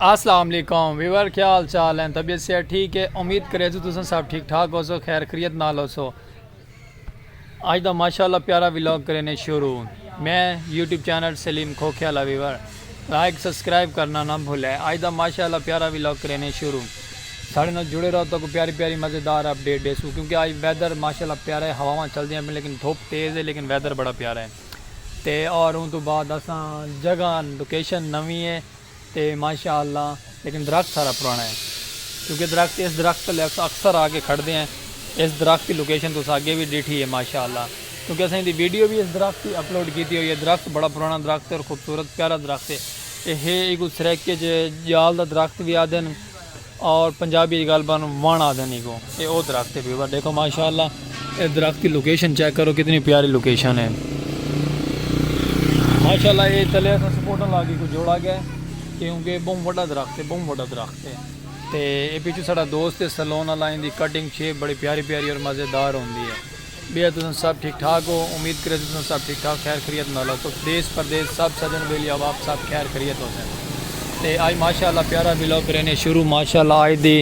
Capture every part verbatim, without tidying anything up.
السلام علیکم ویور، کیا حال چال ہیں؟ طبیعت صحت ٹھیک ہے؟ امید کرے جو تساں سب ٹھیک ٹھاک ہو سو، خیر خریت نال ہو سو۔ اج دا ماشاءاللہ پیارا ولاگ کرینے شروع۔ میں یوٹیوب چینل سلیم کھوکھے والا ویور، لائک سبسکرائب کرنا نہ بھولے۔ اج دا ماشاءاللہ پیارا ولاگ کرینے شروع۔ ساڑے نال جڑے رہو، تو کو پیاری پیاری مزیدار اپڈیٹ دے سو، کیونکہ اج ویدر ماشاءاللہ پیارا ہے، ہواواں چل دیاں پئیں، لیکن دھوپ تیز ہے، لیکن ویدر بڑا پیارا ہے۔ تے اور اوں تو بعد اساں جگہ لوکیشن نویں ہے، تے ماشاءاللہ لیکن درخت سارا پرانا ہے، کیونکہ درخت، اس درخت تلے اکثر آ کے کھڑدے ہیں۔ اس درخت دی لوکیشن تساں اگے بھی ڈیٹھی ہے ماشاءاللہ، کیونکہ اساں دی ویڈیو بھی اس درخت کی اپلوڈ کیتی ہوئی ہے۔ درخت بڑا پرانا درخت ہے اور خوبصورت پیارا درخت ہے۔ یہ ہے ایک سریکے جال دا درخت بھی آدھن، اور پنجابی اچ غالباً وݨ آہدن ایکوں۔ اے او درخت ہے ویور، ڈیکھو ماشاءاللہ اے درخت دی لوکیشن چیک کرو، کتنی پیاری لوکیشن ہے ماشاءاللہ۔ اے تلے اساں سپورٹاں لا کے کوں جوڑا گیا ہے، کیونکہ بہوں وڈا درخت ہے، بہوں وڈا درخت ہے۔ تے اے پچھوں ساڈا دوست ہے سلون والا، ایندی کٹنگ شیپ بڑی پیاری پیاری اور مزیدار ہوندی ہے۔ ٻیا تساں سب ٹھیک ٹھاک ہو؟ امید کرے تساں سب ٹھیک ٹھاک خیر خیریت نال ہو۔ تو دیس پردیس سب سجن بیلی احباب سب خیر خیریت ہوسن۔ تے اج ماشاءاللہ پیارا ولاگ کرینے شروع۔ ماشاءاللہ اج دی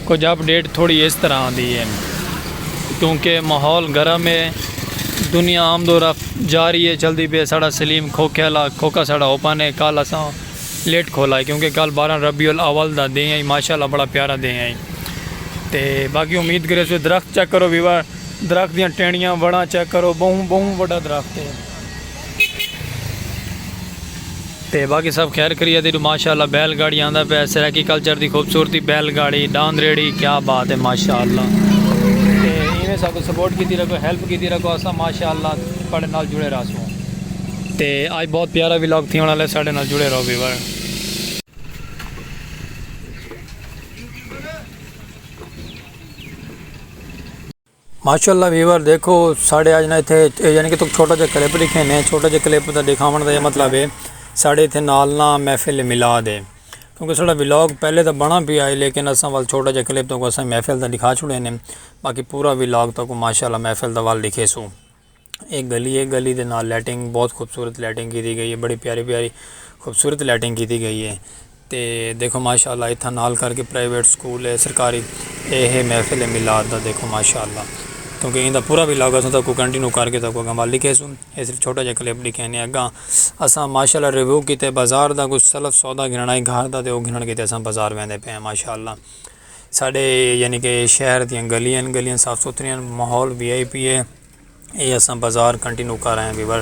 کچھ اپڈیٹ تھوڑی اس طرح دی ہے، کیونکہ ماحول گرم ہے، دنیا آمد و رفت جاری ہے، چلدی پئی۔ ساڈا سلیم کھوکھے والا کھوکھا ساڈا اوپن ہے، کل اساں لیٹ کھولا ہے، کیونکہ کل بارہ ربیع الاول دا ݙینہہ ہے، ماشاءاللہ بڑا پیارا ݙینہہ ہے۔ تے باقی امید کرے سو درخت چیک کرو ویور، درخت دیاں ٹہنیاں وڑاں چیک کرو، ٻہوں ٻہوں وݙا درخت ہے۔ تے باقی سب خیر خیریت ہے، ماشاءاللہ بیل گاڑی آندا پیا، سرائیکی کلچر دی خوبصورتی، بیل گاڑی، ڈاند ریڑھی، کیا بات ہے ماشاءاللہ۔ تے ایویں ساکوں سپورٹ کیتی رکھو، ہیلپ کیتی رکھو، اساں ماشاءاللہ تہاڈے نال جڑے رہسوں۔ تے اج بہت پیارا ولاگ تھیوݨ والا ہے، ساڈے نال جڑے رہو ویور۔ ماشاءاللہ ویور ݙیکھو، ساݙے اڄ نہ اتھے، یعنی کہ تہاکوں چھوٹا جیہا کلپ ݙکھیندے ہیں۔ چھوٹا جیہا کلپ دا ݙکھاوݨ دا ایہ مطلب ہے، ساݙے اتھے نال نہ محفل میلاد ہے، کیونکہ ساݙا ولاگ پہلے تاں بݨا پیا ہے، لیکن اساں ول چھوٹا جیہا کلپ تہاکوں اساں محفل دا ݙکھا چھوڑے نے، باقی پورا ولاگ تہاکوں ماشاءاللہ محفل دا ول ݙکھیسوں۔ ایک گلی ہے، گلی دے نال لائٹنگ، بہت خوبصورت لائٹنگ کیتی گئی ہے، بڑی پیاری پیاری خوبصورت لائٹنگ کیتی گئی ہے۔ تے ݙیکھو ماشاءاللہ اتھاں نال کر کے پرائیویٹ سکول ہے سرکاری، اے ہے محفل میلاد دا، ݙیکھو ماشاءاللہ، کیونکہ ایندا پورا ولاگ اساں تہاکوں کنٹینیو کر کے تہاکوں اڳاں ول ݙکھیسوں۔ اے صرف چھوٹا جیہا کلپ ݙکھیندے ہیں۔ اڳاں اساں ماشاءاللہ ریویو کیتے بازار دا، کچھ سلف سودا گھنݨ آئے گھر دا، تے او گھنݨ کیتے اساں بازار ویندے پئے ہیں ماشاءاللہ۔ ساݙے یعنی کہ شہر دیاں گلیاں، گلیاں صاف ستھریاں، ماحول وی آئی پی ہے۔ اے اساں بازار کنٹینیو کر رہے ہیں ویور۔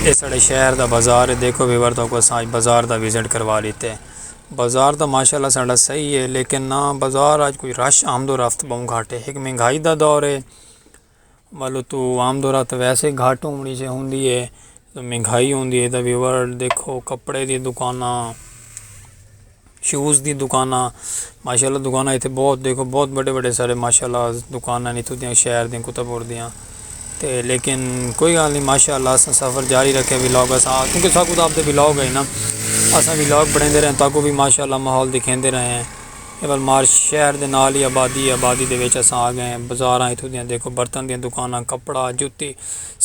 اے ساݙے شہر دا بازار ہے، ݙیکھو ویور، تہاکوں اساں اڄ بازار دا وزٹ کروا ݙتے۔ بازار تاں ماشاءاللہ ساݙا صحیح ہے، لیکن نہ بازار اڄ کوئی رش، آمد و رفت ٻہوں گھٹ ہے۔ ہک مہنگائی دا دور ہے، مطلب تو آمد و رفت ویسے گھٹ ہووݨی چاہیدی ہوندی ہے، مہنگائی ہوندی ہے۔ تاں ویور ݙیکھو کپڑے دی دکاناں، شوز دی دکاناں، ماشاءاللہ دکاناں اتھے بہت، ݙیکھو بہت وݙے وݙے سارے ماشاءاللہ دکاناں نے اتھوں دیاں، شہر دیاں، کتب پور دیاں۔ تے لیکن کوئی ڳالھ نہیں، ماشاءاللہ اساں سفر جاری رکھے ولاگ اساں، کیونکہ ساکوں تاں آپدے ولاگ ہے نا، اساں ولاگ بݨیندے رہے ہیں، تہاکوں بھی ماشاءاللہ ماحول ݙکھیندے رہے ہیں۔ اے ول مارچ شہر دے نال ہی آبادی، آبادی دے وچ اساں آ ڳئے ہیں۔ بازاراں اتھوں دیاں ݙیکھو، برتن دیاں دکاناں، کپڑا، جتی،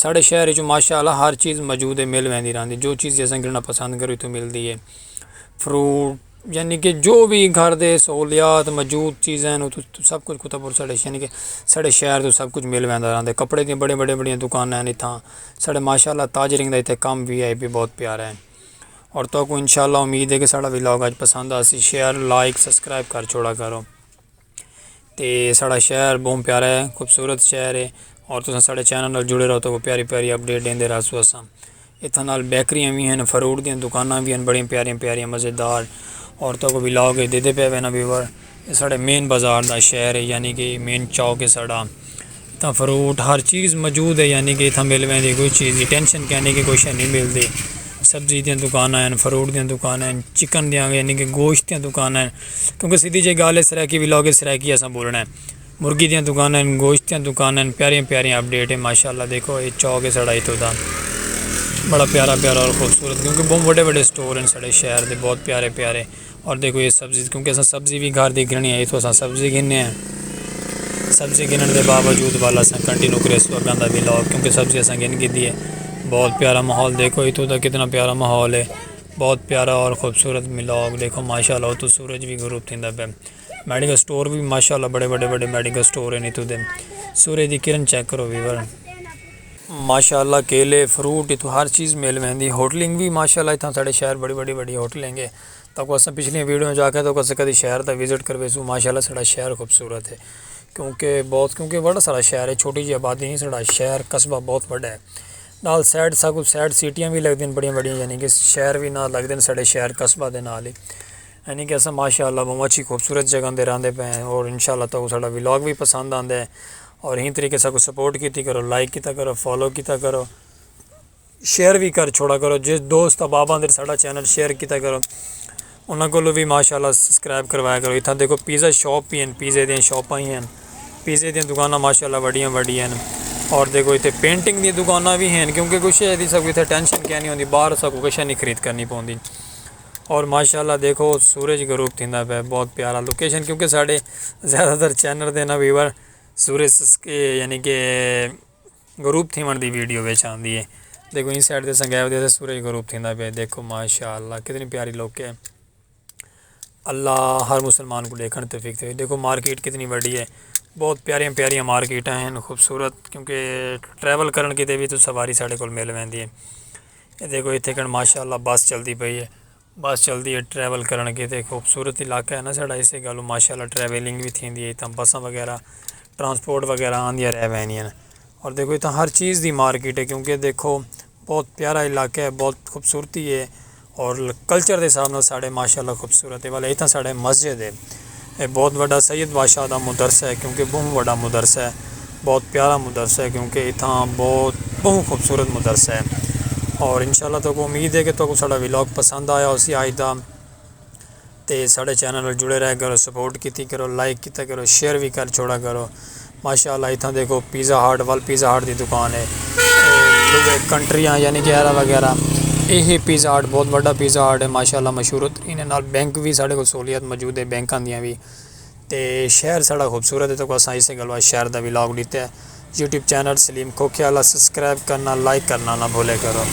ساݙے شہر وچ ماشاءاللہ ہر چیز موجود ہے، مل ویندی رہندی۔ جو چیز اساں گھنݨا پسند کروں اتھوں ملدی ہے۔ فروٹ، یعنی کہ جو بھی گھر دے سہولیات موجود چیزاں ہیں، اتھوں سب کچھ کتب پور ساݙے، یعنی کہ ساݙے شہر توں سب کچھ مل ویندا رہندے۔ کپڑے دیاں بڑیاں بڑیاں بڑیاں دکاناں ہیں اتھاں۔ ساݙے ماشاءاللہ تاجریں دا اتھے کم وی آئی پی بہت پیارا ہے۔ اور تہاکوں انشاءاللہ امید ہے کہ ساݙا ولاگ اڄ پسند آسی۔ شیئر، لائک، سبسکرائب کر چھوڑا کرو۔ تے ساݙا شہر ٻہوں پیارا ہے، خوبصورت شہر ہے، اور تساں ساݙے چینل نال جڑے رہو، تہاکوں پیاری پیاری اپڈیٹ ݙیندے رہسوں اساں۔ اتھاں نال بیکریاں وی ہن، فروٹ دیاں دکاناں وی ہن، بڑیاں پیاریاں پیاریاں مزیدار، اور تہاکوں ولاگ ݙیندے پئے وینا ویور۔ اے ساݙے مین بازار دا شہر ہے، یعنی کہ مین چوک ہے ساݙا۔ اتھاں فروٹ ہر چیز موجود ہے، یعنی کہ اتھاں مل ویندی، کوئی چیز دی ٹینشن کائنی کہ کوئی شے نہیں ملدی۔ سبزی دیاں دکاناں ہن، فروٹ دیاں دکاناں ہن، چکن دیاں، یعنی کہ گوشت دیاں دکاناں ہن، کیونکہ سدھی جئی ڳالھ ہے، سرائیکی ولاگ ہے، سرائیکی اساں ٻولݨا ہے۔ مرغی دیاں دکاناں ہن، گوشت دیاں دکاناں ہن، پیاریاں پیاریاں اپڈیٹ ہے ماشاءاللہ۔ ݙیکھو اے چوک ہے ساݙا اتھوں دا، بڑا پیارا پیارا اور خوبصورت، کیونکہ ٻہوں وݙے وݙے سٹور ہن ساݙے شہر دے، بہت پیارے پیارے۔ اور ݙیکھو اے سبزی، کیونکہ اساں سبزی وی گھر دی گھنݨی ہے، اتھوں اساں سبزی گھنݨے ہیں۔ سبزی گھنݨ دے باوجود ول اساں کنٹینیو کریسوں اڳاں دا ولاگ، کیونکہ سبزی اساں گھن گھدی ہے۔ بہت پیارا ماحول، ݙیکھو اتھوں دا کتنا پیارا ماحول ہے۔ بہت پیارا اور خوبصورت ولاگ۔ دیکھو ماشاءاللہ اتھوں سورج وی غروب تھیندا پئے۔ میڈیکل سٹور وی ماشاءاللہ بڑے وڈے وڈے میڈیکل سٹور ہن اتھوں دے۔ سورج دی کرن چیک کرو ویور۔ ماشاءاللہ کیلے، فروٹ، اتھوں ہر چیز مل ویندی۔ ہوٹلنگ وی ماشاءاللہ اتھاں ساڈے شہر بڑی وڈی وڈی ہوٹلنگ ہے۔ تاکو اساں پچھلیاں ویڈیو وچ آکھیا تاکو اساں کدی شہر دا وزٹ کرویسوں۔ ماشاءاللہ ساڈا شہر خوبصورت ہے، کیونکہ بہت کیونکہ بڑا سارا شہر ہے، چھوٹی جی آبادی نہیں، ساڈا شہر قصبہ بہت وڈا ہے۔ نال سائیڈ ساکو سائیڈ سٹیاں وی لگدین بڑیاں بڑیاں، یعنی کہ شہر وی نال لگدین ساڈے شہر قصبہ دے نال ہی۔ یعنی کہ اساں ماشاءاللہ بہوں اچھی خوبصورت جگہ دے رہندے پئے ہیں، اور انشاءاللہ تاکو ساڈا ولاگ وی پسند آندا ہے۔ اور ہی طریقے ساکو سپورٹ کیتی کرو، لائک کیتا کرو، فالو کیتا کرو، شیئر وی کر چھوڑا کرو۔ جس دوست احباباں دے ساڈا چینل شیئر کیتا کرو، انہاں کولوں وی ماشاءاللہ سبسکرائب کروایا کرو۔ اتھاں دیکھو پیزا شاپ وی ہن، پیزے دیاں شاپاں ہی ہن، پیزے دیاں دکاناں ماشاءاللہ وڈیاں وڈیاں ہن۔ اور دیکھو اتھے پینٹنگ دی دکاناں وی ہن، کیونکہ کچھ ہے دی ساکو اتھے ٹینشن کینی ہوندی، باہر ساکو کچھ نہیں خرید کرنی پوندی۔ اور ماشاءاللہ دیکھو سورج غروب تھیندا پئے، بہت پیارا لوکیشن، کیونکہ ساڈے زیادہ تر چینل دے نا ویور سورج سسکے یعنی کہ غروب تھیوݨ دی ویڈیو وچ آندی ہے۔ دیکھو ایں سائیڈ تے سنگیب دے سورج غروب تھیندا پئے۔ دیکھو ماشاءاللہ کتنی پیاری لوک ہے۔ اللہ ہر مسلمان کو ݙیکھݨ توفیق دے۔ دیکھو مارکیٹ کتنی وݙی ہے، بہت پیاریاں پیاریاں مارکیٹاں ہیں، خوبصورت، کیونکہ ٹریول کرݨ کیتے بھی تو سواری ساڈے کول مل ویندی ہے۔ اے دیکھو اتھے کن ماشاءاللہ بس چلدی پئی ہے، بس چلدی ہے ٹریول کرݨ کیتے۔ خوبصورت علاقہ ہے نا ساڈا، اسے گالوں ماشاءاللہ ٹریولنگ بھی تھیندی ہے، اتھاں بساں وغیرہ ٹرانسپورٹ وغیرہ آندیاں رہ ویندیاں۔ اور دیکھو اتھاں ہر چیز دی مارکیٹ ہے، کیونکہ دیکھو بہت پیارا علاقہ ہے، بہت خوبصورتی ہے، اور کلچر دے حساب نال ساڈے ماشاءاللہ خوبصورت ہے۔ والے اتھاں ساڈے مسجد ہے، اے بہت وڈا سید بادشاہ دا مدرسہ ہے، کیونکہ بہوں وڈا مدرسہ ہے، بہت پیارا مدرسہ ہے، کیونکہ اتھاں بہت بہوں خوبصورت مدرسہ ہے۔ اور انشاءاللہ تہاکوں امید ہے کہ تہاکوں ساڈا ولاگ پسند آیا ہوسی آج دا، تے ساڈے چینل نال جڑے رہ کرو، سپورٹ کیتی کرو، لائک کیتا کرو، شیئر وی کر چھوڑا کرو۔ ماشاءاللہ اتھاں دیکھو پیزا ہٹ، ول پیزا ہٹ دی دکان ہے، تے ڈوبے کنٹریاں یعنی کہ ایرا وغیرہ۔ اے پیزا ہٹ بہت وڈا پیزا ہٹ ہے ماشاءاللہ، مشہور ترین ہے۔ نال بینک وی ساڈے کول سہولیات موجود ہے بینکاں دیاں وی۔ تے شہر ساڈا خوبصورت ہے، تہاکوں اساں اسے گالوں شہر دا ولاگ ݙتا ہے۔ یوٹیوب چینل سلیم کھوکھے والا سبسکرائب کرنا، لائک کرنا نہ بھولے کرو۔